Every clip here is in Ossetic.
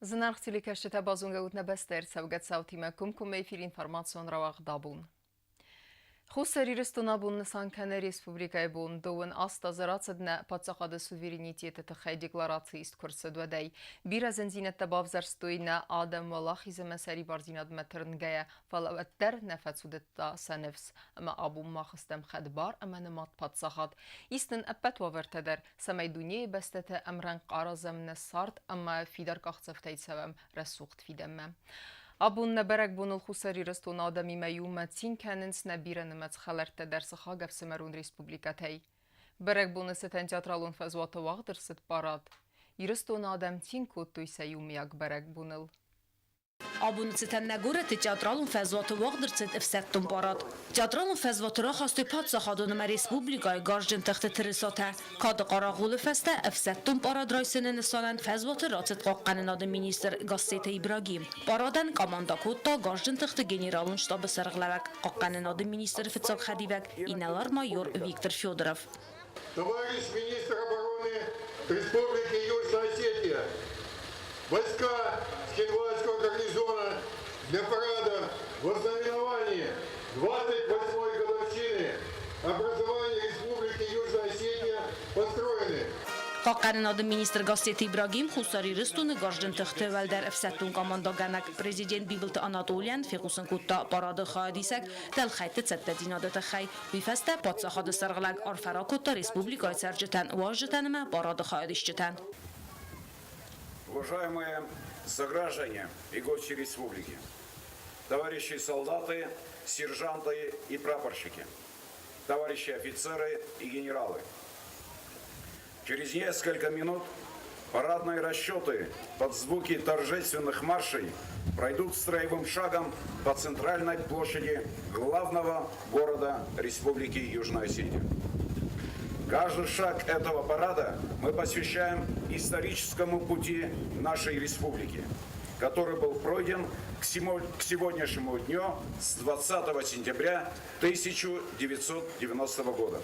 Зынаргъ телекӕсджытӕ, базонгӕ ут нӕ бӕстӕйы ӕрцӕугӕ цаутимӕ комкоммӕ эфиры информацион рауагъд абон. Хуссар Ирыстон абон нысан кӕны республикӕйы бон. Дыууын аст азы рацыд нӕ паддзахады суверенитеты тыххӕй деклараци ист куы рцыд, уӕдӕй. Бирӕ зындзинӕдтӕ бавзӕрстой нӕ адӕм уӕлахиз ӕмӕ сӕрибардзинадмӕ тырнгӕйӕ, фӕлӕ уӕддӕр нӕ фӕцудыдта сӕ ныфс. Ӕмӕ абон мах стӕм хӕдбар ӕмӕ нымад паддзахад. Ис нын ӕппӕт уавӕртӕ дӕр, цӕмӕй дунейы бӕстӕтӕ ӕмрӕнхъ аразӕм нӕ цард ӕмӕ фидар къахдзӕфтӕй цӕуӕм рӕсугъд фидӕнмӕ. Абон нӕ бӕрӕгбоныл Хуссар Ирыстоны адӕмимӕ иумӕ цин кӕнынц нӕ бирӕнымӕц хӕлӕрттӕ дӕр сыхаг ӕфсымӕрон республикӕтӕй. Бӕрӕгбоны цытӕн театралон фӕзуаты уагъд ӕрцыд парад. Ирыстоны адӕм цин кодтой сӕ иумиаг бӕрӕгбоныл. Абоны цытӕн нӕ горӕты театралон фӕзуаты уагъд ӕрцыд ӕфсӕддон парад. Театралон фӕзуаты рахастой паддзахадон ӕмӕ республикӕйы гарзджын тыхты тырысатӕ. Кады хъарагъулы фӕстӕ ӕфсӕддон парад райсыны нысанӕн фӕзуаты рацыд хъахъхъӕнынады министр Гассеты Ибрагим. Парадӕн команда кодта гарзджын тыхты генералон штабы сӕргълӕууӕг, хъахъхъӕнынады министры фыццаг хӕдивӕг инӕлар-майор Виктор Федоров. Товарищ министр обороны Республики Южная Осетия, войска Цхинвальского гарнизона для парада в ознаменовании 28-й годовщины образования Республики Южная Осетия построены. Хъахъхъӕнынады министр Гассеты Ибрагим Хуссар Ирыстоны гарзджын тыхты уӕлдӕр ӕфсӕддон командӕгӕнӕг президент Бибылты Анатолийӕн фехъусын кодта парады хайадисӕг дӕлхӕйтты цӕттӕдзинады тыххӕй. Уый фӕстӕ паддзахады сӕргълӕг арфӕ ракодта республикӕйы цӕрджытӕн, уазджытӕн ӕмӕ парады хайадисджытӕн. Уважаемые сограждане и гости республики, товарищи солдаты, сержанты и прапорщики, товарищи офицеры и генералы. Через несколько минут парадные расчеты под звуки торжественных маршей пройдут строевым шагом по центральной площади главного города Республики Южная Осетия. Каждый шаг этого парада мы посвящаем историческому пути нашей республики, который был пройден к сегодняшнему дню с 20 сентября 1990 года.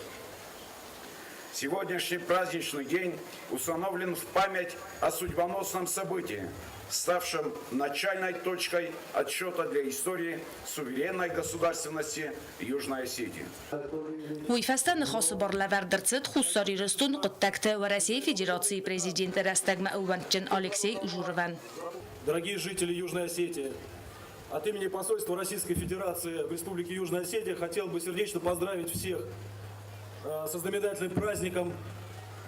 Сегодняшний праздничный день установлен в память о судьбоносном событии, ставшем начальной точкой отсчета для истории суверенной государственности Южной Осетии. Уый фӕстӕ ныхасы бар лӕвӕрд ӕрцыд Хуссар Ирыстоны хъуыддӕгты Уӕрӕсейы Федерацийы президенты рӕстӕгмӕ ӕууӕнкджын Алексей Журовӕн. Дорогие жители Южной Осетии, от имени посольства Российской Федерации в Республике Южная Осетия хотел бы сердечно поздравить всех со знаменательным праздником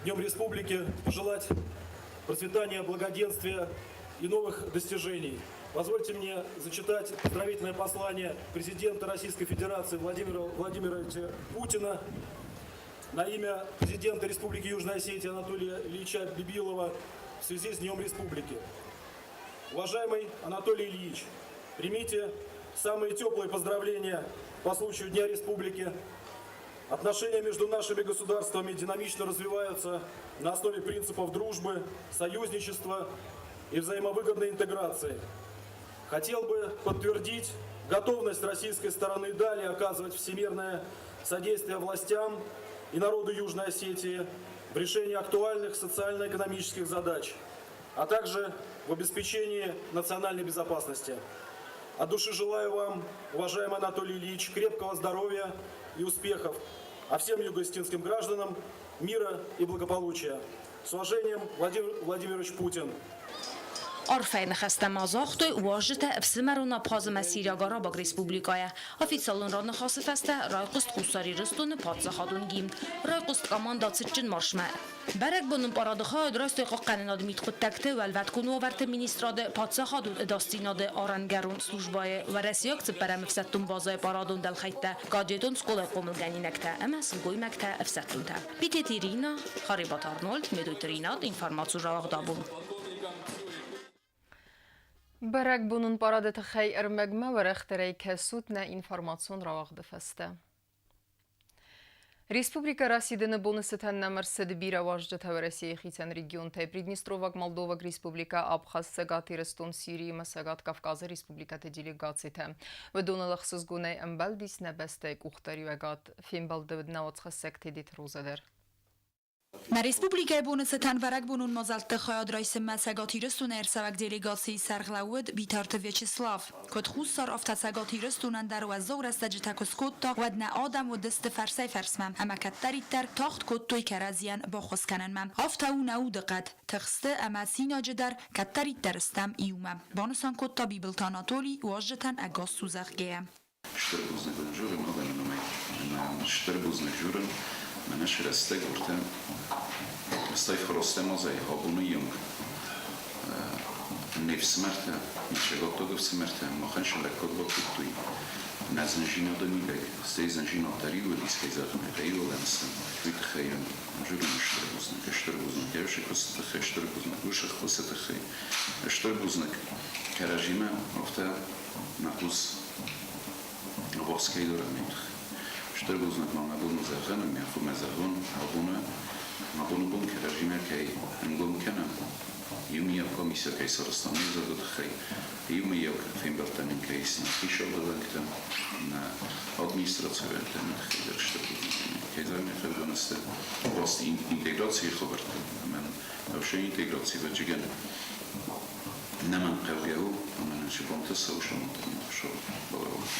Днем Республики, пожелать процветания, благоденствия и новых достижений. Позвольте мне зачитать поздравительное послание президента Российской Федерации Владимира Владимировича Путина на имя президента Республики Южная Осетия Анатолия Ильича Бибилова в связи с Днем Республики. Уважаемый Анатолий Ильич, примите самые теплые поздравления по случаю Дня Республики. Отношения между нашими государствами динамично развиваются на основе принципов дружбы, союзничества и взаимовыгодной интеграции. Хотел бы подтвердить готовность российской стороны далее оказывать всемирное содействие властям и народу Южной Осетии в решении актуальных социально-экономических задач, а также в обеспечении национальной безопасности. От души желаю вам, уважаемый Анатолий Ильич, крепкого здоровья и успехов, а всем юго-осетинским гражданам мира и благополучия. С уважением, Владимир Владимирович Путин. Арфӕйы ныхӕстӕ ма загътой уазджытӕ ӕфсымӕрон Абхаз ӕмӕ Сириаг Арабаг Республикӕйӕ. Официалон раныхасы фӕстӕ райхъуыст Хуссар Ирыстоны паддзахадон гимн. Райхъуыст командӕ цытджын маршмӕ. Бӕрӕгбонон парады хайад райстой хъахъхъӕнынады мидхъуыддӕгты, уӕлвӕткон уавӕрты министрады, паддзахадон ӕдасдзинады арӕнгӕрон службӕйы, уӕрӕсейаг цыппӕрӕм ӕфсӕддон базӕйы парадон дӕлхӕйттӕ, кадетон скъолайы хъомылгӕнинӕгтӕ ӕмӕ сылгоймӕгтӕ ӕфсӕддонтӕ. Битеты Ирина, Харебаты Арнольд, Медойты Ринат, информаци рауагъдабон. Бӕрӕгбонон парады тыххӕй ӕрмӕгмӕ уӕрӕхдӕрӕй кӕсут нӕ информацион рауагъды фӕстӕ. Республикӕ расидыны боны цытӕн нӕм ӕрцыд бирӕ уазджытӕ Уӕрӕсейы хицӕн регионтӕй Приднестроваг Молдоваг Республикӕ, Абхаз, Цӕгат Ирыстон, Сири ӕмӕ Цӕгат Кавказы республикӕты делегацитӕ. Уыдоныл ӕхсызгонӕй ӕмбӕлдис нӕ бӕстӕйы къухдариуӕгад. Фембӕлды уыд науӕдзхӕссӕг Тедеты Роза дӕр. Нӕ республикӕйы боны цытӕн бӕрӕгбонон мадзӕлтты хайад райсынмӕ Цӕгат Ирыстоны ӕрцӕуӕг делегацийы сӕргълӕууӕг Битарты Вячеслав. Куыд Хуссар, афтӕ Цӕгат Ирыстонӕн дӕр уӕззау рӕстӕджытӕ куы скодта, уӕд нӕ адӕм уыдысты фӕрсӕй-фӕрсмӕ ӕмӕ кӕддӕриддӕр тагъд кодтой кӕрӕдзийӕн баххуыс кӕнынмӕ. Афтӕ у нӕ удыхъӕд, тыхсты ӕмӕ цинаджы дӕр кӕддӕриддӕр стӕм иумӕ, банысан кодта Бибылты Анатоли уазджытӕн ӕгас цу зӕгъгӕйӕ. Стыр бузныг уын журын адӕмы номӕй ӕмӕ стыр бузныг журын мӕнӕ срӕстӕг уыртӕ стӕй фростӕмазӕй абоны йонг не фсымӕртӕ, ничеготтаг ӕфсымӕртӕ махӕн сӕ лӕггад бакодтой нӕ зынзинады мидӕг, стӕй зынзинад дӕр иуыл искӕй зӕгъын ӕй уый тыххӕй журын стыр бузныг, стыр бузныг ӕвсы куысты тыххӕй, стыр бузныг усы ххуысы тыххӕй, стыр бузныг кӕрӕдзимӕ афтӕ нӕ хъус ӕввахс кӕй дарӕм, уый тыххӕй. Стыр бузныг ма мӕ бон у зӕгъын ӕмӕ хъуамӕ зӕгъон, абоны абоны бон кӕрӕдзимӕ кӕй ӕнгом кӕнӕм, иумӕйаг комиссия кӕй сарӕзтам уый зӕрды тыххӕй, иумӕйаг фембӕлдтӕ нын кӕй ис нӕ хицауады нӕ администрацийы уӕнгтӕ нӕ тыххӕй дӕр стыр бузныг. Кӕй зӕгъын ӕй хъӕуы, сты баст интеграцийы хабӕрттӕ ӕмӕ ӕфсӕн интеграци вӕджыгӕн ӕнӕмӕнгхъӕугӕ у, ӕмӕ нын цы бонтӕ цӕуы, сӕ Хуыцау балӕууӕд.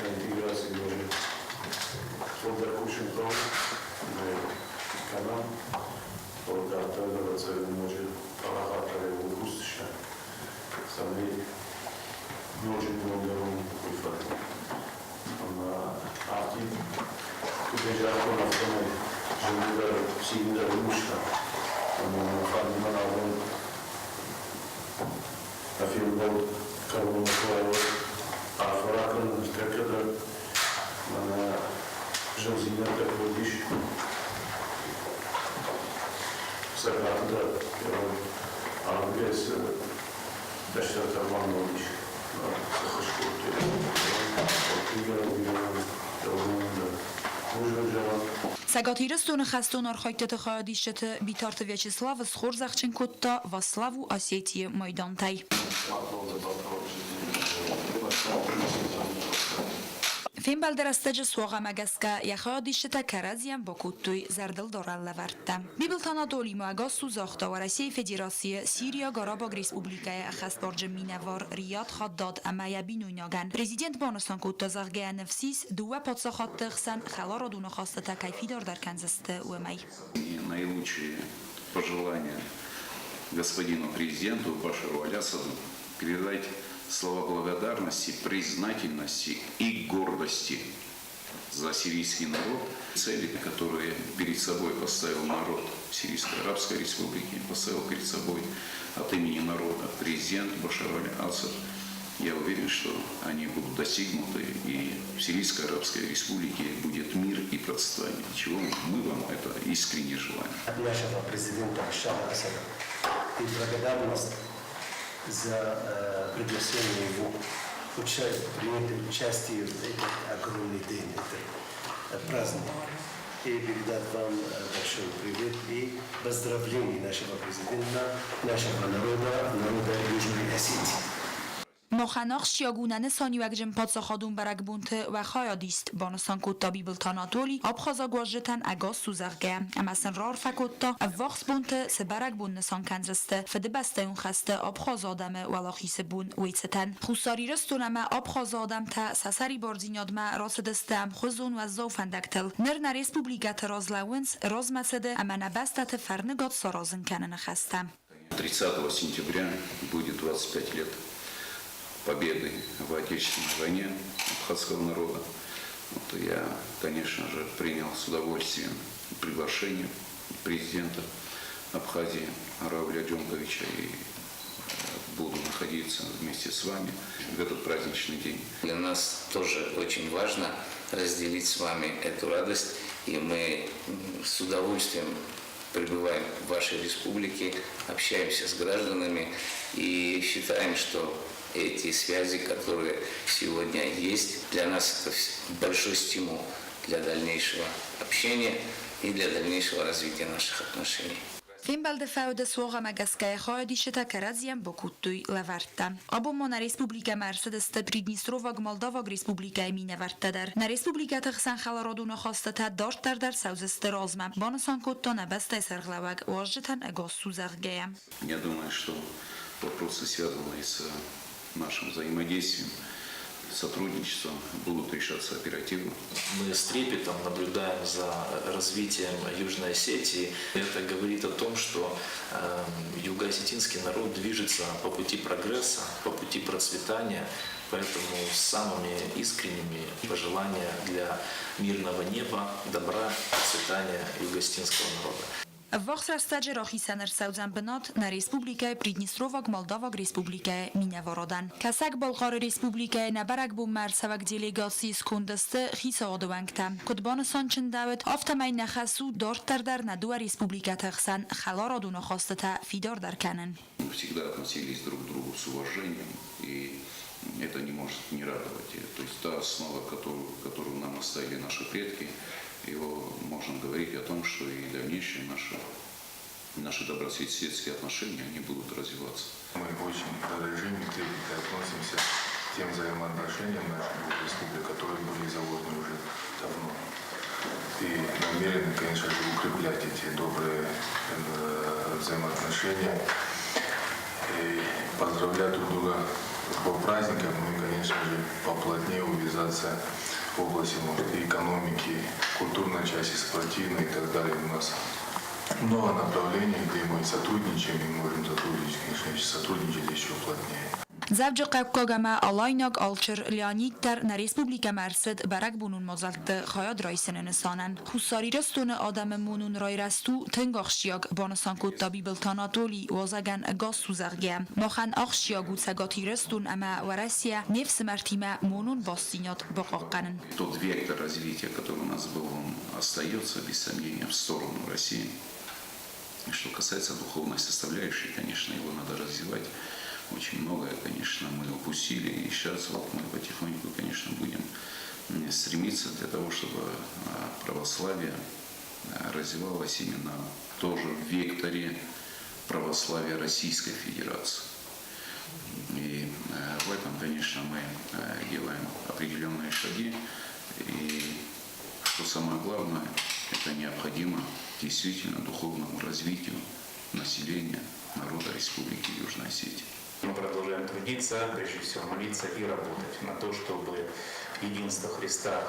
Интеграци ноджы фылдӕр кусын хъӕуы, ӕмӕ кӕнӕм, фӕлӕ дарддӕр дӕр ӕцӕг ноджы парахатдӕрӕй кусдзыстӕм, цӕмӕй ноджы нгомдӕр уӕм уый фӕдыл. Ӕмӕ афтид, куыд ӕй загътон, афтӕмӕй зыны дӕр, цины дӕр уыдыстӕм. Ӕмӕ мӕ фӕнды мӕн абон нӕ фембӕлд кӕронмӕ куы уа, арфӕ ракӕнын ныртӕккӕ дӕр мӕнӕ зындзинӕдтӕ куы уыдис Цӕгаты дӕр ардыгӕй цы кӕстӕртӕ ӕрбамбал ис, ӕххуыс кодтой. Бузныг зӕгъӕм. Цӕгат Ирыстоны хӕстон архайдтыты хайадисджыты Битарты Вячеславы схорзӕхджын кодта «Во славу Осетии» майдантӕй. Фембӕлды рӕстӕджы суагъӕмӕ гӕсгӕ йӕ хайадисджытӕ кӕрӕдзийӕн бакодтой зӕрдылдарӕн лӕвӕрттӕ. Бибылты Анатолий ма ӕгас цу загъта Уӕрӕсейы Федерацийы Сириаг Арабаг Республикӕйы ӕххӕстбарджын минӕвар Рияд Хаддад ӕмӕ йӕ бинойнагӕн. Президент банысан кодта, зӕгъгӕ, ныфс ис, дыууӕ паддзахадты хсӕн хӕларадон ахастытӕ кӕй фидардӕр кӕндзысты, уымӕй. Наилучшие пожелания господину президенту Башару Аль-Асаду, передать слова благодарности, признательности и гордости за сирийский народ, цели, которые перед собой поставил народ Сирийской Арабской Республики, поставил перед собой от имени народа президент Башар аль-Асад. Я уверен, что они будут достигнуты, и в Сирийской Арабской Республике будет мир и процветание, чего мы вам это искренне желаем. От нашего президента Башара Асада и благодарность за приглашение его принять участие в этот огромный день, этот праздник. И передать вам большой привет и поздравления нашего президента, нашего народа, народа Южной Осетии. Махӕн ахсджиаг у нӕ нысаниуӕгджын паддзахадон бӕрӕгбонты уӕ хайадист, банысан кодта Бибылты Анатоли абхазаг уазджытӕн ӕгас цу, зӕгъгӕ, ӕмӕ сын раарфӕ кодта, ӕввахс бонты цы бӕрӕгбон нысан кӕндзысты, Фыдыбӕстӕйон хӕсты Абхазы адӕмы уӕлахизы бон, уый цытӕн. Хуссар Ирыстон ӕмӕ Абхазы адӕмтӕ сӕ сӕрибардзинадмӕ рацыдысты ӕмхуызон уӕззау фӕндӕгтыл. Ныр нӕ республикӕты раз лӕууынц размӕцыды ӕмӕ нӕ бӕстӕты фӕрныгад саразын кӕныны хӕстӕ. 30 сентября будет 25 лет победы в Отечественной войне абхазского народа. Вот я, конечно же, принял с удовольствием приглашение президента Абхазии Рауля Джонковича и буду находиться вместе с вами в этот праздничный день. Для нас тоже очень важно разделить с вами эту радость, и мы с удовольствием пребываем в вашей республике, общаемся с гражданами и считаем, что эти связи, которые сегодня есть, для нас это большой стимул для дальнейшего общения и для дальнейшего развития наших отношений. Фембӕлды фӕуды суагъӕмӕ гӕсгӕ хайадисджытӕ кӕрӕдзийӕн бакодтой лӕвӕрттӕ. Абон ма нӕ республикӕмӕ ӕрцыдысты Приднестроваг Молдаваг Республикӕйы минӕвӕрттӕ дӕр. Нӕ республикӕты хсӕн хӕларадон ахастытӕ дарддӕр дӕр цӕудзысты размӕ, банысан кодта нӕ бӕстӕйы сӕргълӕууӕг уазджытӕн ӕгас цу зӕгъгӕйӕ. Я думаю, что вопросы, связанные с нашим взаимодействием, сотрудничеством, будут решаться оперативно. Мы с трепетом наблюдаем за развитием Южной Осетии. Это говорит о том, что югоосетинский народ движется по пути прогресса, по пути процветания. Поэтому самыми искренними пожелания для мирного неба, добра, процветания югоосетинского народа. Ӕввахс рӕстӕджы рахицӕн ӕрцӕудзӕн бынат нӕ республикӕйы Приднестроваг Молдаваг Республикӕйы минӕварадӕн. Кӕсӕг-Балхъары Республикӕйы нӕ бӕрӕгбонмӕ ӕрцӕуӕг делегацийы сконды сты хицауады уӕнгтӕ. Куыд банысанчындӕуыд, афтӕмӕй нӕ хӕс у дарддӕр дӕр нӕ дыууӕ республикӕты хсӕн хӕларадон ахастытӕ фидардӕр кӕнын. Мы всегда относились друг к другу с уважением, и это не может не радовать. То есть та основа, которую нам оставили наши предки, его можно говорить о том, что и дальнейшие наши добрососедские отношения, они будут развиваться. Мы очень дорожим и трепетно относимся к тем взаимоотношениям наших двух республик, которые были заложены уже давно. И намерены, конечно же, укреплять эти добрые взаимоотношения и поздравлять друг друга по праздникам, ну и, конечно же, поплотнее увязаться в области, может, и экономики, культурной части, спортивной и так далее. У нас много направлений, где мы сотрудничаем и можем сотрудничать, конечно, сотрудничать еще плотнее. Дзӕуджыхъӕуккаг ӕмӕ Алайнаг алчыр Леонид дӕр нӕ республикӕмӕ ӕрцыд бӕрӕгбонон мадзӕлтты хайад райсыны нысанӕн. Хуссар Ирыстоны адӕмы монон райрӕзт у тынг ахсджиаг, банысан кодта Бибылты Анатоли уазӕгӕн ӕгас цу, зӕгъгӕ. Махӕн ахсджиаг у Цӕгат Ирыстон ӕмӕ Уӕрӕсе не фсымӕртимӕ монон бастдзинад бахъахъхъӕнын. Тот вектор развития, который у нас был, он остается, без сомнения, в сторону России. И что касается духовной составляющей, конечно, его надо развивать. Очень многое, конечно, мы упустили. И сейчас вот мы потихоньку, конечно, будем стремиться для того, чтобы православие развивалось именно тоже в векторе православия Российской Федерации. И в этом, конечно, мы делаем определенные шаги. И что самое главное, это необходимо действительно духовному развитию населения народа Республики Южная Осетия. Мы продолжаем трудиться, прежде всего молиться и работать на то, чтобы единство Христа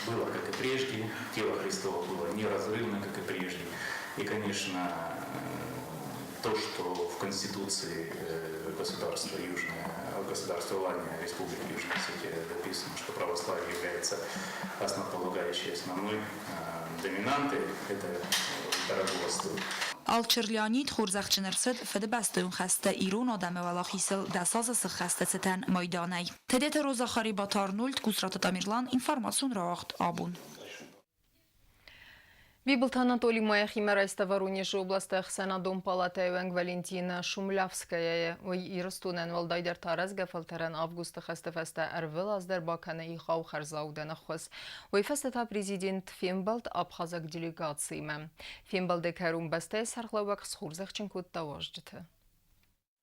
было, как и прежде, тело Христово было неразрывно, как и прежде. И, конечно, то, что в Конституции государства Южное, государства Алания, Республики Южная Осетия записано, что православие является основополагающей основной доминантой, это дорогого стоит. Алчыр Леонид хорзӕхджын ӕрцыд Фыдыбӕстӕйон хӕсты ирон адӕмы уӕлахизыл 10 азы сыххӕсты цытӕн майданӕй. Тедеты Роза, Харибаты Арнольд, Гусраты Тамерлан, информацион рауагъд Абон. Бибылты Анатолий ма йӕхимӕ райста Воронежы областы ӕхсӕнадон палатӕйы уӕнг Валентина Шумлявскаяйы. Уый Ирыстонӕн, уӕлдайдӕр та рӕзгӕ фӕлтӕрӕн августы хӕсты фӕстӕ ӕрвылаз дӕр бакӕны егъау хӕрзаудӕн ӕххуыс. Уый фӕстӕ та президент фембӕлд абхазаг делегациимӕ. Фембӕлды кӕрон бӕстӕйы сӕргълӕууӕг схорзӕхджын кодта уазджыты.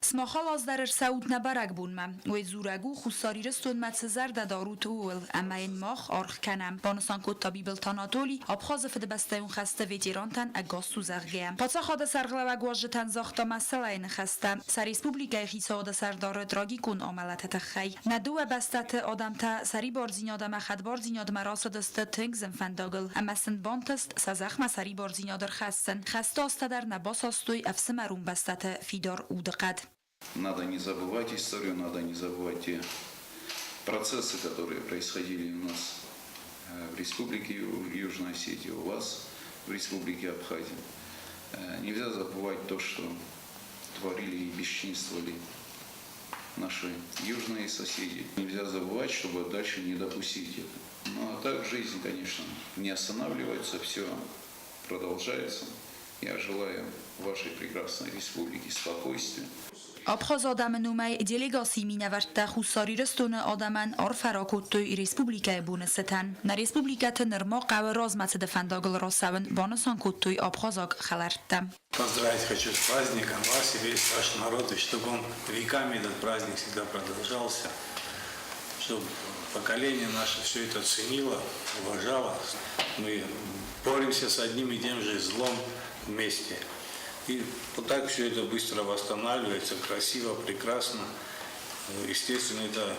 Сымахал аз дӕр ӕрцӕут нӕ бӕрӕгбонмӕ. Уый дзурӕг у, Хуссар Ирыстонмӕ цы зӕрдӕ дарут, ууыл, ӕмӕ йын мах аргъ кӕнӕм, банысан кодта Бибылты Анатоли, Абхазы Фыдыбӕстӕйон хӕсты ветерантӕн ӕгас цу, зӕгъгӕ. Паддзахады сӕргълӕууӕг уазджытӕн загъта мӕсӕлӕйы ныхӕстӕ сӕ республикӕйы хицауады сӕрдары трагикон амӕлӕты тыххӕй. Нӕ дыууӕ бӕстӕты адӕмтӕ сӕрибардзинад ӕмӕ хӕдбардзинадмӕ рацыдысты тынг зын фӕндагыл ӕмӕ сын бантыст сӕ зӕхмӕ сӕрибардзинад ӕрхӕссын. Хӕсты азтӕ дӕр нӕ басастой ӕфсымӕрон бӕстӕты фидар удыхъӕд. Надо не забывать историю, надо не забывать те процессы, которые происходили у нас в Республике Южная Осетия, у вас в Республике Абхазия. Нельзя забывать то, что творили и бесчинствовали наши южные соседи. Нельзя забывать, чтобы дальше не допустить это. Ну а так жизнь, конечно, не останавливается, все продолжается. Я желаю вашей прекрасной республике спокойствия. Абхазы адӕмы номӕй делегацийы минӕвӕрттӕ Хуссар Ирыстоны адӕмӕн арфӕ ракодтой Республикӕйы боны цытӕн. Нӕ республикӕты нырма хъӕуы размӕцыды фӕндагыл рацӕуын, банысан кодтой абхазаг хӕлӕрттӕ. Поздравить хочу с праздником вас и весь ваш народ, и чтобы он веками этот праздник всегда продолжался, чтобы поколение наше все это ценило, уважало. Мы боремся с одним и тем же злом вместе. И вот так все это быстро восстанавливается, красиво, прекрасно. Естественно, это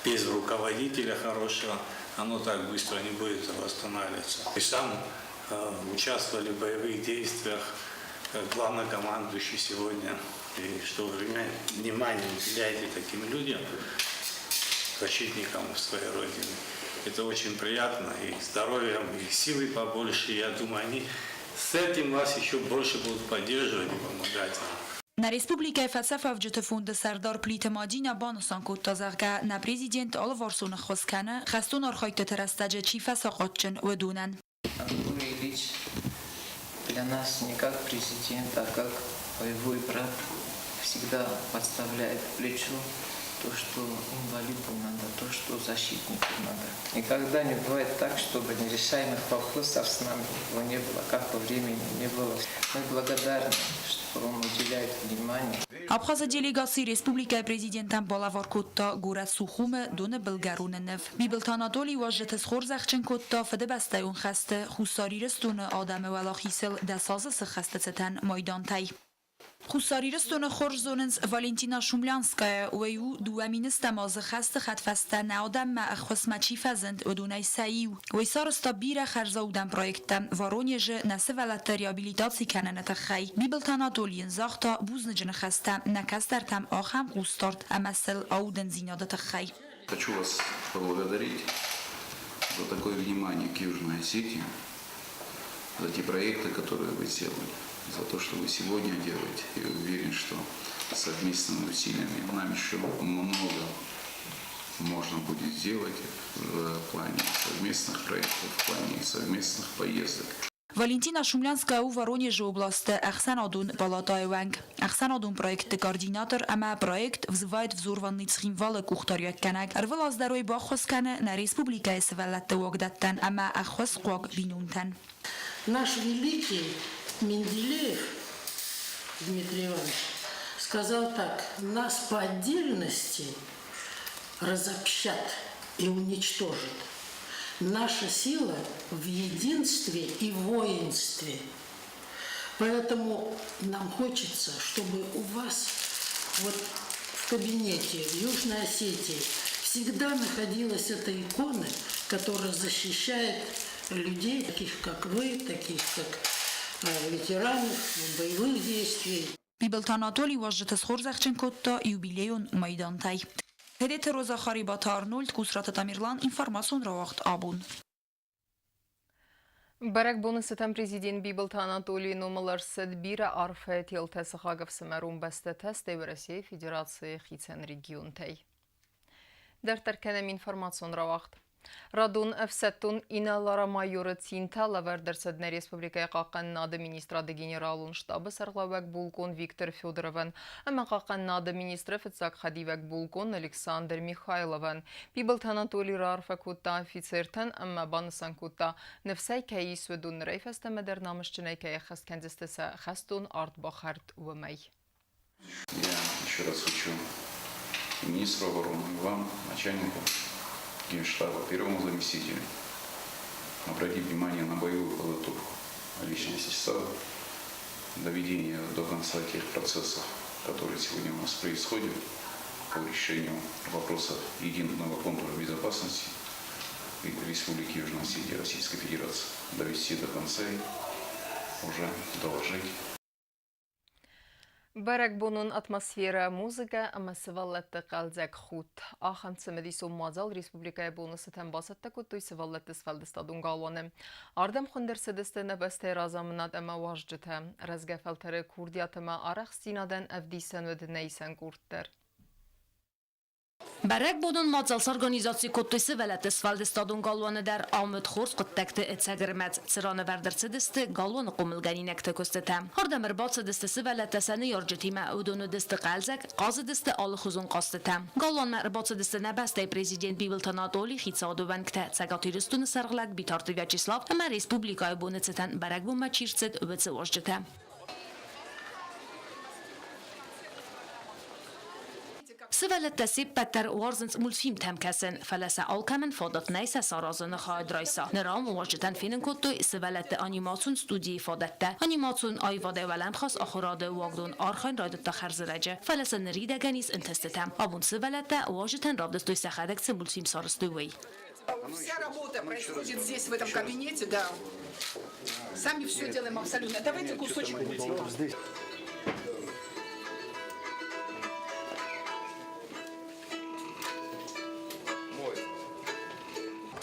без руководителя хорошего, оно так быстро не будет восстанавливаться. И сам участвовали в боевых действиях, как главнокомандующий сегодня. И что вы внимание уделяете таким людям, защитникам своей Родины. Это очень приятно. И здоровьем, и силы побольше. Я думаю, они с этим вас еще больше будут поддерживать и помогать вам. Нӕ республикӕйы фӕцӕфуӕвджыты фонды сӕрдар Плиты Мадинӕ банысан кодта, зӕгъгӕ, нӕ президент алыварсон ӕххуыс кӕны, хӕстон архайдтыты рӕстӕджы чи фӕсахъатджын, уыдонӕн. Анатолий Ильич для нас не как президент, а как боевой брат всегда подставляет плечо то, что инвалиду надо, то, что защитнику надо. Никогда не бывает так, чтобы нерешаемых вопросов с нами его не было, как по времени не было. Мы благодарны, что он уделяет внимание. Абхазы делегаци республикӕйы президентӕн балӕвар кодта горӕт Сухумы доны былгӕроны ныв. Бибылты Анатоли уазджыты схорзӕхджын кодта Фыдыбӕстӕйон хӕсты Хуссар Ирыстоны адӕмы уӕлахизыл дӕс азы сыххӕсты цытӕн майдантӕй. Хуссар Ирыстоны хорз зонынц Валентина Шумлянская, уый у 2000 ӕстӕм азы хӕсты хӕдфӕстӕ нӕ адӕммӕ ӕххуысмӕ чи фӕзынд, уыдонӕй сӕ иу. Уый сарӕзта бирӕ хӕрзаудӕн проекттӕ Воронежы нӕ сывӕллӕтты реабилитаци кӕныны тыххӕй. Бибылты Анатоли йын загъта бузныджы ныхӕстӕ нӕ кӕстӕртӕм ахӕм хъусдард ӕмӕ сыл аудындзинады тыххӕй. Хочу вас поблагодарить за такое внимание к Южной Осетии, за те проекты, которые вы сделали, за то, что вы сегодня делаете. И уверен, что совместными усилиями нам еще много можно будет сделать в плане совместных проектов, в плане совместных поездок. Валентина Шумлянская у Воронежы областы ӕхсӕнадон палатайы уӕнг, ӕхсӕнадон проектты координатор ӕмӕ проект «Взывает взорванный Цхинвал-ы къухдариуӕггӕнӕг. Ӕрвылаз дӕр уый баххуыс кӕны нӕ республикӕйы сывӕллӕтты уагдӕттӕн ӕмӕ ӕххуысхъуаг бинонтӕн. Наш великий Менделеев Дмитрий Иванович сказал так: нас по отдельности разобщат и уничтожат. Наша сила в единстве и воинстве. Поэтому нам хочется, чтобы у вас вот в кабинете в Южной Осетии всегда находилась эта икона, которая защищает людей, таких как вы, таких как ветеранов боевых действий. Бибылты Анатоли уазджыты схорзӕхджын кодта юбилейон майдантӕй. Тедеты Роза, Харибаты Арнольд, Кусраты Тамерлан, информацион рауагъд «Абон». Бӕрӕгбоны цытӕн президент Бибылты Анатолийы номыл ӕрцыд бирӕ арфӕйы телтӕ сыхаг ӕфсымӕрон бӕстӕтӕ, стӕй Уӕрӕсейы Федерацийы хицӕн регионтӕй. Дарддӕр кӕнӕм информацион рауагъд. Радон ӕфсӕддон инӕлар-майоры цинтӕ лӕвӕрд ӕрцыд нӕ республикӕйы хъахъхъӕнынады министрады генералон штабы сӕргълӕууӕг булкъон Виктор Федоровӕн ӕмӕ хъахъхъӕнынады министры фыццаг хӕдивӕг булкъон Александр Михайловӕн. Бибылты Анатолий раарфӕ кодта офицертӕн ӕмӕ банысан кодта, ныфсӕй кӕй ис, уыдон нырӕй фӕстӕмӕ дӕр намысджынӕй кӕй ӕххӕст кӕндзысты сӕ хӕстон ардбахӕрд, уымӕй. Я еще раз хочу министру обороны, вам, начальнику Генштаба, первому заместителю, обратить внимание на боевую подготовку личного состава, доведение до конца тех процессов, которые сегодня у нас происходят по решению вопросов единого контура безопасности Республики Южная Осетия Российской Федерации, довести до конца и уже доложить. Бӕрӕгбонон атмосферӕ, музыкӕ ӕмӕ сывӕллӕтты хъӕлдзӕг худт. Ахӕм цымыдисон мадзал республикӕйы боны цытӕн бацӕттӕ кодтой сывӕллӕтты сфӕлдыстадон галуаны. Ардӕм хуынд ӕрцыдысты нӕ бӕстӕйы разамынад ӕмӕ уазджытӕ. Рӕзгӕ фӕлтӕры курдиат ӕмӕ арӕхстдзинадӕн ӕвдисӕн уыд нӕ исӕн къорд дӕр. Бӕрӕгбонон мадзал сорганизаци кодтой сывӕллӕтты сфӕлдыстадон галуаны дӕр. Ам уыд хорз хъуыддӕгты ӕцӕг ӕрмадз, цыран ӕвӕрд ӕрцыдысты галуаны хъомылгӕнинӕгты куыстытӕ. Ардӕм ӕрбацыдысты сывӕллӕттӕ сӕ ныййарджытимӕ, уыдон уыдысты хъӕлдзӕг, хъазыдысты алыхуызон хъазтытӕ. Галуанмӕ ӕрбацыдысты нӕ бӕстӕйы президент Бибылты Анатоли, хицауады уӕнгтӕ, Цӕгат Ирыстоны сӕргълӕг Битарты Вячеслав ӕмӕ республикӕйы боны цытӕн бӕрӕгбонмӕ чи рцыд, уыцы уазджытӕ. Сывӕллӕттӕ се ппӕт дӕр уарзынц мультфильмтӕм кӕсын, фӕлӕ сӕ алкӕмӕн фадат нӕй сӕ саразыны хайад райса. Ныр ам уазджытӕн фенын кодтой сывӕллӕтты анимацион студийы фадӕттӕ. Анимацион аивадӕй уӕлӕмхас ахуырады уагдон архайын райдыдта хӕрзӕрӕджы, фӕлӕ сын ныридӕгӕн ис ӕнтыстытӕ. Абон сывӕллӕттӕ уазджытӕн равдыстой сӕхӕдӕг цы мультфильм сарӕзтой, уый. Вся работа происходит здесь, в этом кабинете, да. Сами все делаем абсолютно. Давайте кусочек мультика.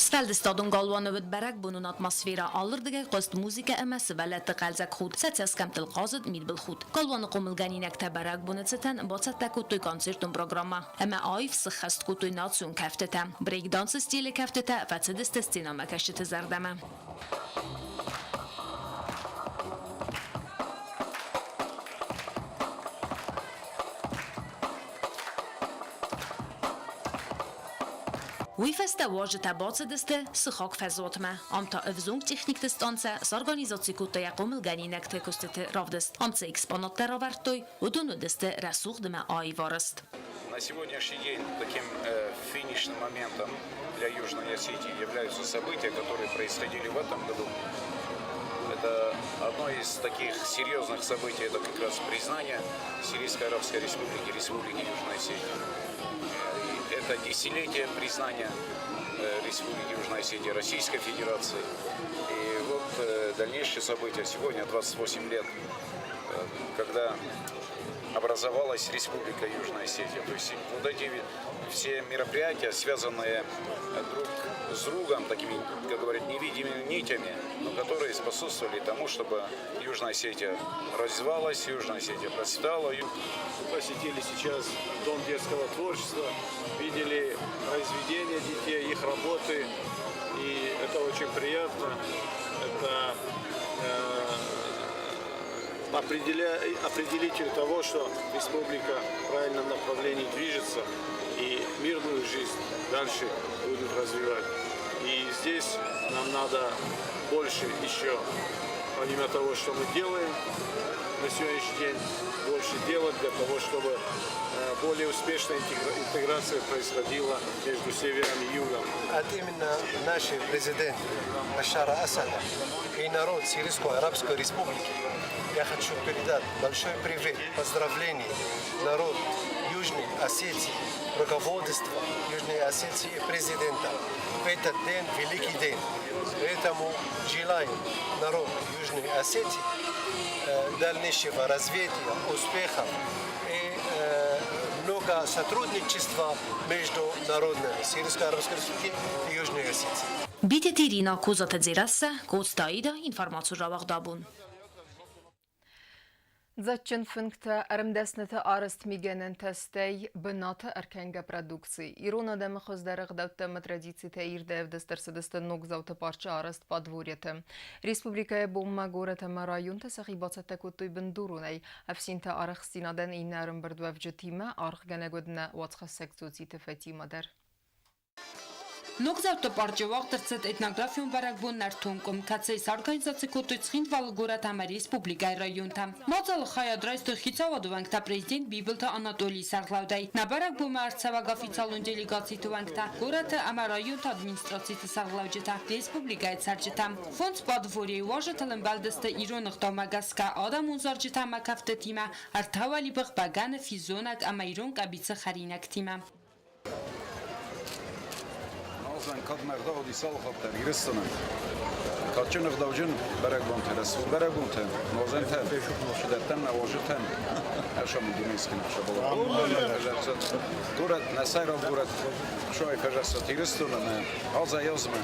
Сфӕлдыстадон галуаны уыд бӕрӕгбонон атмосферӕ, алырдыгӕй хъуыст музыкӕ ӕмӕ сывӕллӕтты хъӕлдзӕг худт, сӕ цӕсгӕмттыл хъазыд мидбылхудт. Галуаны хъомылгӕнинӕгтӕ бӕрӕгбоны цытӕн бацӕттӕ кодтой концертон программӕ ӕмӕ аив сыххӕст кодтой национ кӕфтытӕ. Брейк-дансы стилы кӕфтытӕ фӕцыдысты сценӕмӕкӕсджыты зӕрдӕмӕ. Уый фӕстӕ уазджытӕ бацыдысты сыхаг фӕзуатмӕ. Ам та ӕвзонг техникты станцӕ сорганизаци кодта йӕ хъомылгӕнинӕгты куыстыты равдыст. Ам цы экспонаттӕ равӕрдтой, уыдон уыдысты рӕсугъд ӕмӕ аив арӕзт. На сегодняшний день таким финишным моментом для Южной Осетии являются события, которые происходили в этом году. Это одно из таких серьезных событий, это как раз признание Сирийской Арабской Республики, Республики Южная Осетия. И это десятилетие признания Республики Южная Осетия Российской Федерации. И вот дальнейшие события. Сегодня 28 лет, когда образовалась Республика Южная Осетия. То есть вот эти все мероприятия, связанные друг с другом, такими, как говорят, невидимыми нитями, но которые способствовали тому, чтобы Южная Осетия развивалась, Южная Осетия процветала. Посетили сейчас Дом детского творчества, видели произведения детей, их работы, и это очень приятно. Это определитель того, что республика в правильном направлении движется и мирную жизнь дальше будет развивать. И здесь нам надо больше еще, помимо того, что мы делаем на сегодняшний день, больше делать для того, чтобы более успешная интеграция происходила между севером и югом. От имени нашего президента Башара Асада и народ Сирийской Арабской Республики я хочу передать большой привет, поздравления народ Южной Осетии, руководство Южной Осетии и президента. В этот день, великий день. Поэтому желаем народ Южной Осетии дальнейшего развития, успехов и много сотрудничества между народами Сирийской Арабской Республики и Южной Осетии. Битеты Ирина, Козаты Дзерассӕ, Коцты Аидӕ, информацион рауагъдабон. Дзаджджын фынгтӕ, ӕрмдӕсныты арӕзт мигӕнӕнтӕ, стӕй бынаты ӕркӕнгӕ продукци. Ирон адӕмы хуыздӕр ӕгъдӕуттӕ ӕмӕ традицитӕ ирдӕй ӕвдыст ӕрцыдысты ногдзауты парчы арӕзт подворьеты. Республикӕйы бонмӕ горӕт ӕмӕ районтӕ сӕхи бацӕттӕ кодтой бындуронӕй. Ӕфсинты арӕхстдзинадӕн иннӕ ӕрӕмбырдуӕвджытимӕ аргъгӕнӕг уыд нӕ уацхӕссӕг Цоциты Фатимӕ дӕр. Ногдзауты парчы уагъд ӕрцыд этнографион бӕрӕгбон Нӕртон къуым, кӕцыйы сорганизаци кодтой Цхинвалы горӕт ӕмӕ республикӕйы районтӕ. Мадзалы хайад райстой хицауады уӕнгтӕ президент Бибылты Анатолийы сӕргълӕудӕй. Нӕ бӕрӕгбонмӕ ӕрцӕуӕг официалон делегациты уӕнгтӕ, горӕты ӕмӕ районты администрациты сӕргълӕуджытӕ, республикӕйы цӕрджытӕ. Фондз подворьейы уазджытыл ӕмбӕлдысты ирон ӕгъдаумӕ гӕсгӕ адӕмон зарджытӕ ӕмӕ кӕфтытимӕ, ӕртӕ уӕлибых, бӕгӕны, физонӕг ӕмӕ ирон къӕбицы хӕринӕгтимӕ. Налзӕн кӕд ме гъдау уыди цалхаттӕ Ирыстоны. Кадджын ӕгъдауджын бӕрӕгбонтӕ, рӕсугъд бӕрӕгбонтӕ, нуазӕнтӕ, сидӕттӕн, нӕ уазджытӕн, ӕрсамын дунейскин ӕхсӕвболон. Горӕт, нӕ сӕйраг горӕт Шуай фӕзӕхсӕт Ирыстоны, нӕ азӕй-азмӕ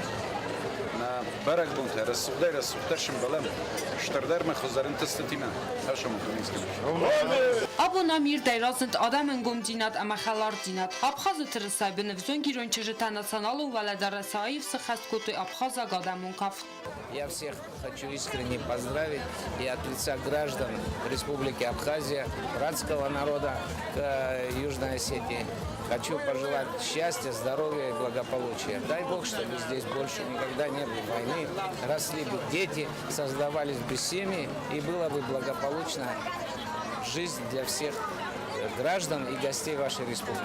нӕ бӕрӕгбонтӕ рӕсугъдӕй-рӕсугъддӕр сымбӕлӕм, стырдӕр мӕ хуыздӕр ӕнтыстытимӕ ӕрсамын дунейскин ӕхсӕвболон. Абон ам ирдӕй разынд адӕмы ӕнгомдзинад ӕмӕ хӕлардзинад. Абхазы тырысайы бын ӕвзонг ирон чызджытӕ националон уӕлӕдарӕсы аив сыххӕст кодтой абхазаг адӕмон кафт. Я всех хочу искренне поздравить и от лица граждан Республики Абхазия, братского народа Южной Осетии. Хочу пожелать счастья, здоровья и благополучия. Дай Бог, чтобы здесь больше никогда не было войны, росли бы дети, создавались бы семьи и было бы благополучно жизнь для всех граждан и гостей вашей республики.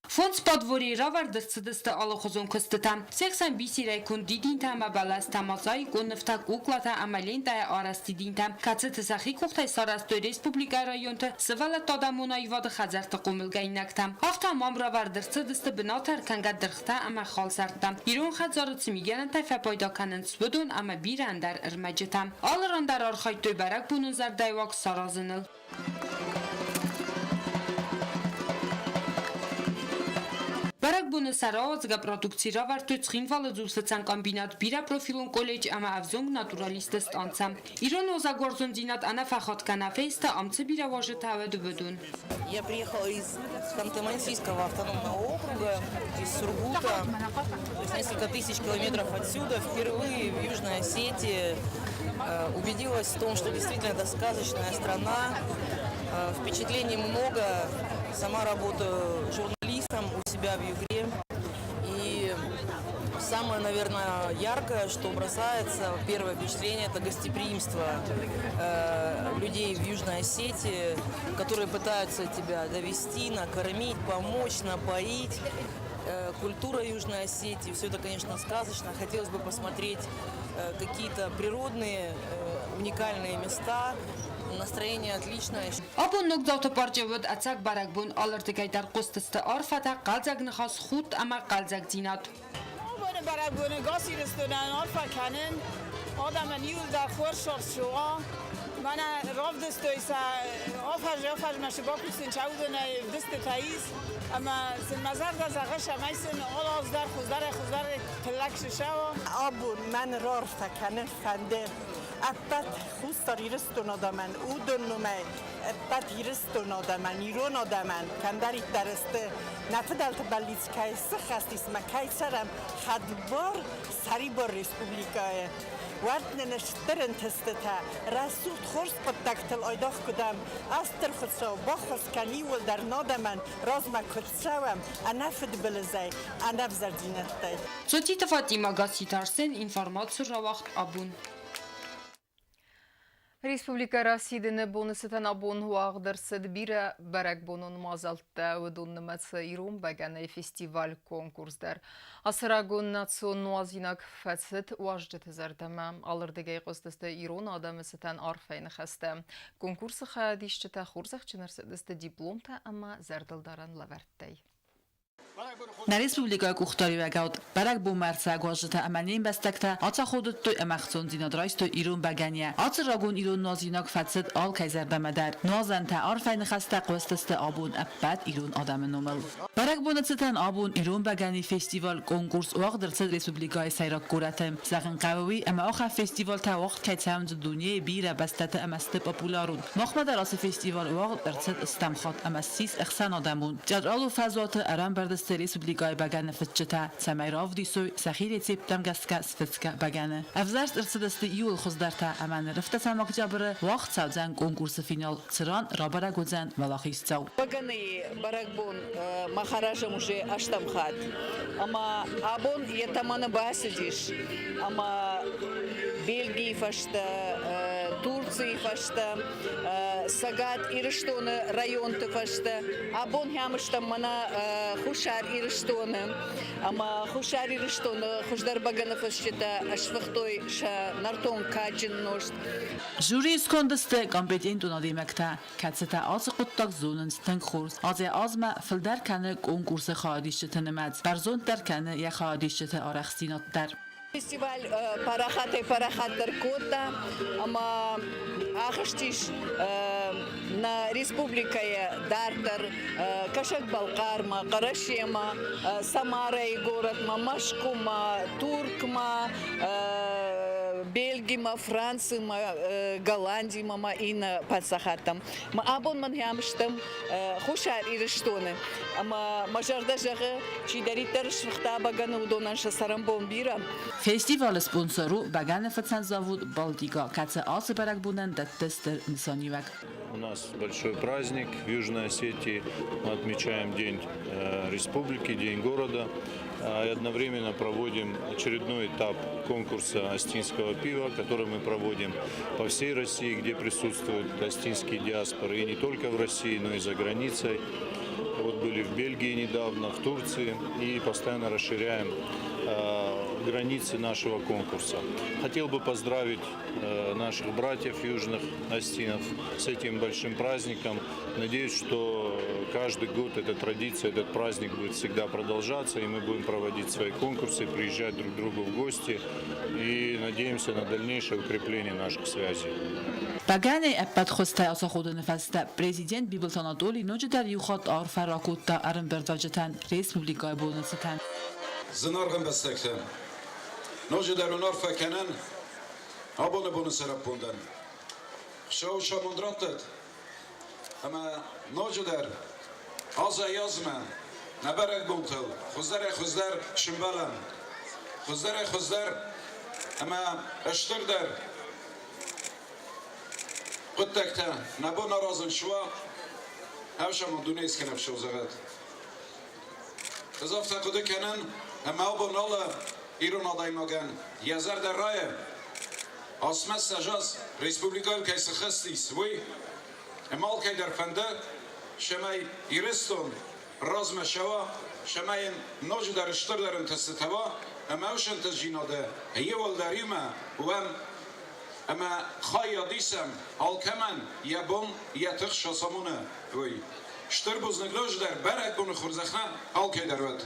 Фондз падворийы равӕрд ӕрцыдысты алыхуызон куыстытӕ. Се хсӕн бисерӕй конд дидинтӕ ӕмӕ бӕлӕстӕ, мозаикон нывтӕ, куклатӕ ӕмӕ лентӕйӕ арӕзт дидинтӕ, кӕцыты сӕхи къухтӕй сарӕзтой республикӕйы районты сывӕллӕтты адӕмон аивады хӕдзӕртты хъомылгӕнинӕгтӕ. Афтӕ ма ам равӕрд ӕрцыдысты бынаты ӕркӕнгӕ дыргътӕ ӕмӕ халсӕрттӕ, ирон хӕдзары цы мигӕнӕнтӕй фӕпайда кӕнынц, уыдон ӕмӕ бирӕ ӕндӕр ӕрмӕджытӕ. Алы ран дӕр архайдтой бӕрӕгбонон зӕрдӕйыуаг саразыныл. Бӕрӕгбоны сӕ рауадзгӕ продукци равӕрдтой Цхинвалы дзулфыцӕн комбинат, бирӕпрофилон колледж ӕмӕ ӕвзонг натуралистты станцӕ. Ирон озагуарзондзинад ӕнӕфӕхатгӕ нӕ фесты, ам цы бирӕ уазджытӕ уыд, уыдон. Я приехала из Ханты-Мансийского автономного округа, из Сургута, то есть несколько тысяч километров отсюда, впервые в Южной Осетии убедилась в том, что действительно это сказочная страна. Впечатлений много. Сама работаю журналистом у себя в Югре. И самое, наверное, яркое, что бросается, первое впечатление, это гостеприимство людей в Южной Осетии, которые пытаются тебя довести, накормить, помочь, напоить. Культура Южной Осетии, все это, конечно, сказочно. Хотелось бы посмотреть какие-то природные, уникальные места. Настроение отличное. Абон ногдзауты парчы уыд ӕцӕг бӕрӕгбон, алырдыгӕй дӕр хъуыстысты арфӕтӕ, хъӕлдзӕг ныхас, худт ӕмӕ хъӕлдзӕгдзинад. Абоны бӕрӕгбоны гас Ирыстонӕн арфӕ кӕнын, адӕмӕн иуылдӕр хорз суа. Мӕнӕ равдыстой сӕ афӕзы-афӕзмӕ цы бакусын сӕ уыдонӕй ӕвдыстытӕ ис, ӕмӕ сын мӕ зӕрдӕ зӕгъы, цӕмӕй сын алы аз дӕр хуыздӕрӕй-хуыздӕр тыллӕг сысӕуа. Абон мӕн раарфӕ кӕнын фӕнды ӕппӕт Хуссар Ирыстоны адӕмӕн, уыдон номӕй ӕппӕт Ирыстоны адӕмӕн, ирон адӕмӕн, кӕмдӕриддӕр сты, нӕ фыдӕлты бӕллиц кӕй сыххӕст ис ӕмӕ кӕй цӕрӕм хӕдбар, сӕрибар республикӕйы. Уӕд нын стыр ӕнтыстытӕ, рӕсугъд хорз хъуыддӕгтыл айдагъ куыдӕм, Стыр Хуыцау, баххуыс кӕн иууылдӕр нӕ адӕмӕн, размӕ куыд цӕуӕм, ӕнӕфыдбылызӕй, ӕнӕвзӕрдзинӕдтӕй. Цоциты Фатимӕ, Гасситы Арсен, информаци рауагъд абон. Республикӕ расидыны боны цытӕн абон уагъд ӕрцыд бирӕ бӕрӕгбонон мадзӕлттӕ, уыдон нымӕцы ирон бӕгӕныйы фестиваль-конкурс дӕр. Ацы рагон национ нуазинаг фӕцыд уазджыты зӕрдӕмӕ. Алырдыгӕй хъуыстысты ирон адӕмы цытӕн арфӕйы ныхӕстӕ. Конкурсы хайадисджытӕ хорзӕхджын ӕрцыдысты дипломтӕ ӕмӕ зӕрдылдарӕн лӕвӕрттӕй. Нӕ республикӕйы къухдариуӕгад бӕрӕгбонмӕ ӕрцӕуӕг уазджытӕ ӕмӕ не мбӕстӕгтӕ ацаходыдтой ӕмӕ ӕхцондзинад райстой ирон бӕгӕныйӕ. Ацы рагон ирон нуазинаг фӕцыд алкӕй зӕрдӕмӕ дӕр. Нуазӕнтӕ, арфӕйы ныхӕстӕ хъуыстысты абон ӕппӕт ирон адӕмы номыл. Бӕрӕгбоны цытӕн абон ирон бӕгӕныйы фестиваль-конкурс уагъд ӕрцыд республикӕйы сӕйраг горӕты. Зӕгъын хъӕуы уый, ӕмӕ ахӕм фестивалтӕ уагъд кӕй цӕуынц дунейы бирӕ бӕстӕты ӕмӕ сты популярон. Махмӕ дӕр ацы фестиваль уагъд ӕрцыд стӕм хатт ӕмӕ ссис ӕхсӕнадӕмон. Театралон фӕзуаты ӕрӕмбырд сты республикӕйы бӕгӕныфыцджытӕ, цӕмӕй равдисой сӕхи рецепттӕм гӕсгӕ сфыцгӕ бӕгӕны. Ӕвзӕрст ӕрцыдысты иууыл хуыздӕртӕ ӕмӕ ныр ӕфтӕсӕм октябры уагъд цӕудзӕн конкурсы финал, цыран рабӕрӕг уыдзӕн уӕлахиздзау. Бӕгӕныйы бӕрӕгбон мах аразӕм уже ӕстӕм хатт. Ӕмӕ абон йӕ тӕмӕны бацыдис ӕмӕ Бельгийы фӕстӕ, Турцийы фӕстӕ, Цӕгат Ирыстоны районты фӕстӕ. Абон хӕмыстӕм мӕнӕ Хуссар Ирыстоны ӕмӕ Хуссар Ирыстоны хуыздӕр бӕгӕныфысджытӕ сфыхтой сӕ нӕртон кадджын нозт. Жюрийы сконды сты компетентон адӕймӕгтӕ, кӕцытӕ ацы хъуыддаг зонынц тынг хорз. Азӕй-азмӕ фылдӕр кӕны конкурсы хайадисджыты нымӕц, бӕрзонддӕр кӕны йӕ хайадисджыты арӕхстдзинад дӕр. Фестиваль парахатӕй-парахатдӕр кодта ӕмӕ ахызтис нӕ республикӕйы дарддӕр Кӕсӕг-Балхъармӕ, Хъӕрӕсемӕ, Самарайы горӕтмӕ, Мӕскуымӕ, Туркмӕ. Бельгимӕ, Францимӕ, Голландимӕ ма иннӕ паддзахадтӕм. Ма абон мӕн ам стӕм Хуссар Ирыстоны. Ӕмӕ мӕ зӕрдӕ зӕгъы, чидӕриддӕр сфыхта бӕгӕны, уыдонӕн сӕ цӕрӕнбон бирӕ. Фестивалы спонсор у бӕгӕныфыцӕн завод «Балтика», кӕцы ацы бӕрӕгбонӕн дӕтты стыр нысаниуӕг. У нас большой праздник в Южной Осетии. Мы отмечаем День республики, День города. И одновременно проводим очередной этап конкурса остинского пива, который мы проводим по всей России, где присутствуют остинские диаспоры, и не только в России, но и за границей. Вот были в Бельгии недавно, в Турции, и постоянно расширяем границы нашего конкурса. Хотел бы поздравить наших братьев южных остинов с этим большим праздником. Надеюсь, что каждый год эта традиция, этот праздник будет всегда продолжаться, и мы будем проводить свои конкурсы, приезжать друг к другу в гости и надеемся на дальнейшее укрепление наших связей. Бӕгӕныйы ӕппӕт хуызтӕй ацаходыны фӕстӕ президент Бибылты Анатоли ноджыдӕр иу хатт арфӕ ракодта ӕрӕмбырдуӕвджытӕн республикӕйы боны цытӕн. Зынаргъ ӕмбӕстӕгтӕ, ноджыдӕр уын арфӕ кӕнӕн абоны боны сӕраппондӕн. Хуыцау самонд раттӕд ӕмӕ ноджыдӕр азӕй-азмӕ нӕ бӕрӕгбонтыл хуыздӕрӕй-хуыздӕр сымбӕлӕм, хуыздӕрӕй-хуыздӕр ӕмӕ стырдӕр хъуыддӕгтӕ нӕ бон аразын суа, ӕфсӕмон дунейы скӕнӕг зӕгъӕд. Ӕз афтӕ хъуыды кӕнын, ӕмӕ абон алы ирон адӕймагӕн йӕ зӕрдӕ райы, Асмӕ сӕжаз республикӕйыл кӕй сыххӕст ис, уый, ӕмӕ алкӕй дӕр фӕнды, цӕмӕй Ирыстон размӕ цӕуа, цӕмӕй йын ноджыдӕр стырдӕр ӕнтыстытӕ уа ӕмӕ уыцы ӕнтыстдзинады иууылдӕр иумӕ уӕм ӕмӕ хайад исӕм алкӕмӕн йӕ бон, йӕ тых сацамоны, уый. Стыр бузныг ноджыдӕр бӕрӕгбоны хорзӕх нӕ алкӕй дӕр уӕд.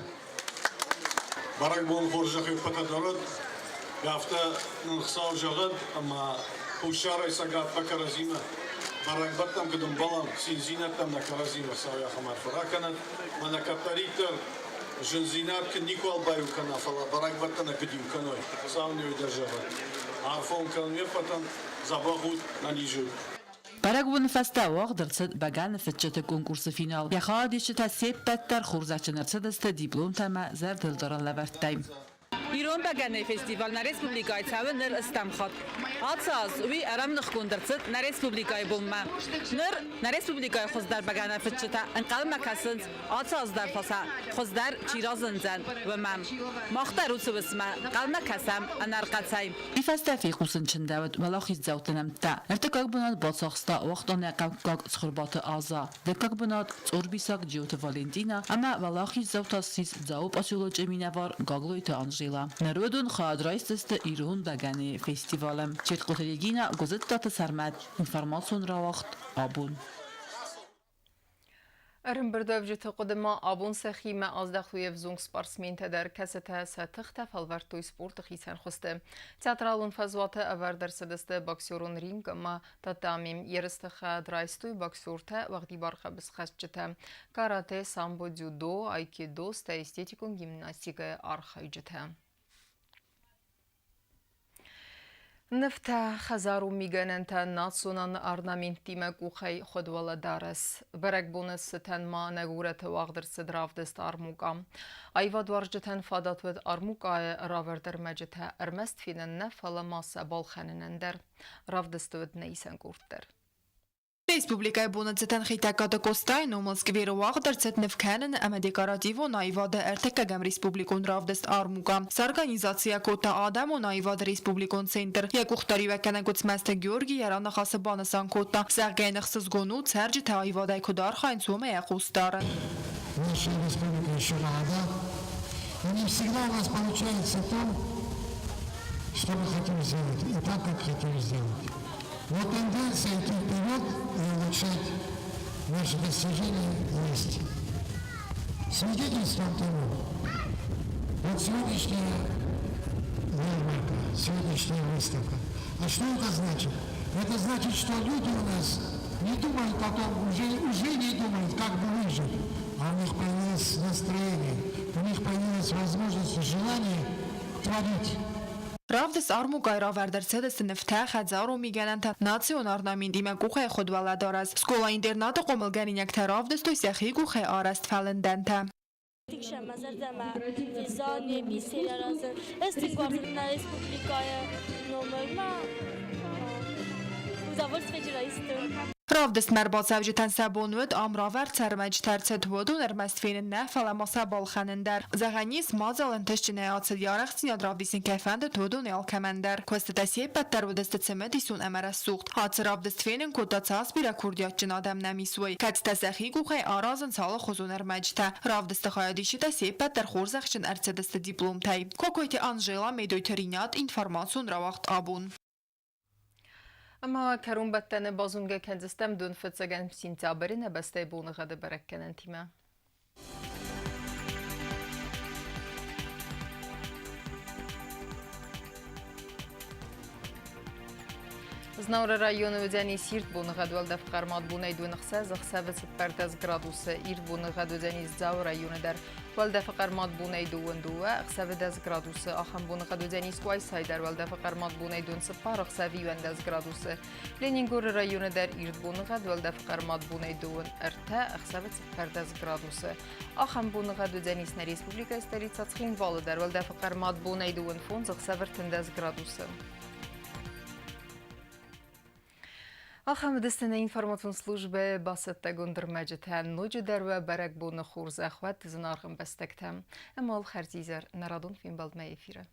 Бӕрӕгбон хорзӕх ӕппӕтӕн дӕр уӕд. Афтӕ нын Хуыцау зӕгъӕд, ӕмӕ Хуссарӕй Цӕгатмӕ кӕрӕдзимӕ бӕрӕгбӕттӕм куыд ӕмбӕлӕм, циндзинӕдтӕм нӕ кӕрӕдзимӕ Хуыцау ахӕм арфӕ ракӕнӕд. Мӕнӕ кӕддӕриддӕр зындзинад куыд никуал баиу кӕна, фӕлӕ бӕрӕгбӕттӕ нӕ куыд иу кӕной, Хуыцау нын уый дӕр зӕгъӕд. Арфӕ уын кӕнын уе ппӕтӕн, дзӕбӕх ут, ӕнӕниз ут. Бӕрӕгбоны фӕстӕ уагъд ӕрцыд бӕгӕныфыцджыты конкурсы финал. Йӕ хайадисджытӕ се ппӕт дӕр хорзӕхджын ӕрцыдысты дипломтӕ ӕмӕ зӕрдылдарӕн лӕвӕрттӕй. Ирон бӕгӕныйы фестиваль нӕ республикӕйы цӕуы ныр стӕм хатт. Ацы аз уый ӕрӕмныхгонд ӕрцыд нӕ республикӕйы бонмӕ. Ныр нӕ республикӕйы хуыздӕр бӕгӕныфыцджытӕ ӕнхъӕлмӕ кӕсынц ацы аз дӕр та сӕ хуыздӕр чи разындзӕн, уымӕ. Мах дӕр уыцы уысммӕ ӕнхъӕлмӕ кӕсӕм ӕнӕрхъӕцӕй. Уый фӕстӕ фехъусын чындӕуыд уӕлахиздзауты нӕмттӕ. Ӕртыккаг бынат бацахста Уахтъанӕхъӕуккаг Цхуырбаты Аза, дыккаг бынат Цъорбисаг Джиоты Валентина ӕмӕ уӕлахиздзау та ссис Дзауы поселочы минӕвар Гаглойты Анжела. Народон хайад райсдзысты ирон бӕгӕныйы фестивалы. Четкъоты Регина, Гуызыдтаты Сӕрмӕт, информацион рауагъд абон. Ӕрӕмбырдуӕвджыты хъуыдымӕ абон сӕхимӕ аздӕхтой ӕвзонг спортсментӕ дӕр, кӕцытӕ сӕ тыхтӕ фӕлвӕрдтой спорты хицӕн хуызты. Театралон фӕзуаты ӕвӕрд ӕрцыдысты боксерон ринг ӕмӕ татами. Ерысты хӕд райстой боксертӕ, уӕгъдибар хъӕбысхӕцджытӕ, каратэ, самбо, дзюдо, айкидо, стӕй эстетикон гимнастикӕйы архайджытӕ. Нывтӕ, хӕдзарон мигӕнӕнтӕ национ орнаменттимӕ къухӕй хуыд уӕлӕдарӕс. Бӕрӕгбоны цытӕн ма нӕ горӕты уагъд ӕрцыд равдыст армукъа. Аивадуарзджытӕн фадат уыд армукъайы равӕрд ӕрмӕджытӕ ӕрмӕст фенӕн нӕ, фӕлӕ ма сӕ балхӕнынӕн дӕр. Равдысты уыд нӕ исӕн къорд дӕр. Республикӕйы боны цытӕн Хетӕгкаты Къостайы номыл скверы уагъд ӕрцыд нывкӕныны ӕмӕ декоративон аивады ӕртыккӕгӕм республикон равдыст «Армукъа». Сорганизаци кодта адӕмон аивады республикон центр. Йӕ къухдариуӕггӕнӕг Гуыцмӕзты Георги йӕ раныхасы банысан кодта, зӕгъгӕ йын ӕхсызгон у, цӕрджытӕ аивадӕй куыд архайынц, уымӕ йӕ хъус дарын. Наша республика еще молода, и не всегда у нас получается то, что мы хотим сделать, и так, как хотим сделать. Но тенденция идти вперед и улучшать наши достижения есть. Свидетельством тому, вот сегодняшняя ярмарка, сегодняшняя выставка. А что это значит? Это значит, что люди у нас не думают о том, уже не думают, как бы выжить, а у них появилось настроение, у них появилась возможность и желание творить. Равдыст армукъайы равӕрд ӕрцыдысты нывтӕ, хӕдзарон мигӕнӕнтӕ, национ орнаментимӕ къухӕй хуыд уӕлӕдарӕс. Скъола-интернаты хъомылгӕнинӕгтӕ равдыстой сӕхи къухӕй арӕзт фӕлындӕнтӕ. Тынг мӕ зӕрдӕмӕ дизайн, бисер аразын. Ӕз тынг уарзын нӕ республикӕйы номырмӕ. Удовольствие райстон. Равдыстмӕ ӕрбацӕуджытӕн сӕ бон уыд ам равӕрд ӕрмӕджытӕ ӕрцыд, уыдон ӕрмӕст фенын нӕ, фӕлӕ ма сӕ балхӕнын дӕр. Зӕгъӕн ис, мадзал ӕнтыстджынӕй ацыд, йӕ арӕхстдзинад равдисын кӕй фӕндыд, уыдонӕй алкӕмӕн дӕр. Куыстытӕ се ппӕт дӕр уыдысты цымыдисон ӕмӕ рӕсугъд. Ацы равдыст фенын кодта цас бирӕ курдиатджын адӕм нӕм ис, уый. Кӕцытӕ сӕхи къухӕй аразынц алыхуызон ӕрмӕджытӕ. Равдысты хайадисджытӕ се ппӕт дӕр хорзӕхджын ӕрцыдысты дипломтӕй. Кокойты Анжела, Медойты Ринат, информацион рауагъд абон. Ӕмӕ кӕронбӕттӕны базонгӕ кӕндзыстӕм донфыццӕгӕн сентябры нӕ бӕстӕйы боныгъӕды бӕрӕггӕнӕнтимӕ. Знауыры районы уыдзӕни сирд боныгъӕд уӕлдӕф хъӕрмад бонӕй дон ӕхсӕз, ӕхсӕвы 14 градусы. Ирд боныгъӕд уыдзӕни Дзауы районы дӕр. Уӕлдӕфы хъӕрмад бонӕй 22, ӕхсӕвы 10 градусы. Ахӕм боныгъӕд уыдзӕни Къуайсайы дӕр уӕлдӕфы хъӕрмад бонӕй дон 4, ӕхсӕвы 11 градусы. Ленингоры районы дӕр ирд боныгъӕд уӕлдӕфы хъӕрмад бонӕй 23, ӕхсӕвы 14 градусы. Ахӕм боныгъӕд уыдзӕнис нӕ республикӕйы столицӕ Цхинвалы дӕр уӕлдӕфы хъӕрмад бонӕй 25, ӕхсӕвы 13 градусы. Ахӕм уыдысты нӕ информацион службӕйы бацӕттӕгонд ӕрмӕджытӕ. Ноджыдӕр уӕ бӕрӕгбоны хорзӕх уӕд, зынаргъ ӕмбӕстӕгтӕ. Ӕмӕ уал хӕрзизӕр нӕ радон фембӕлдмӕ эфиры.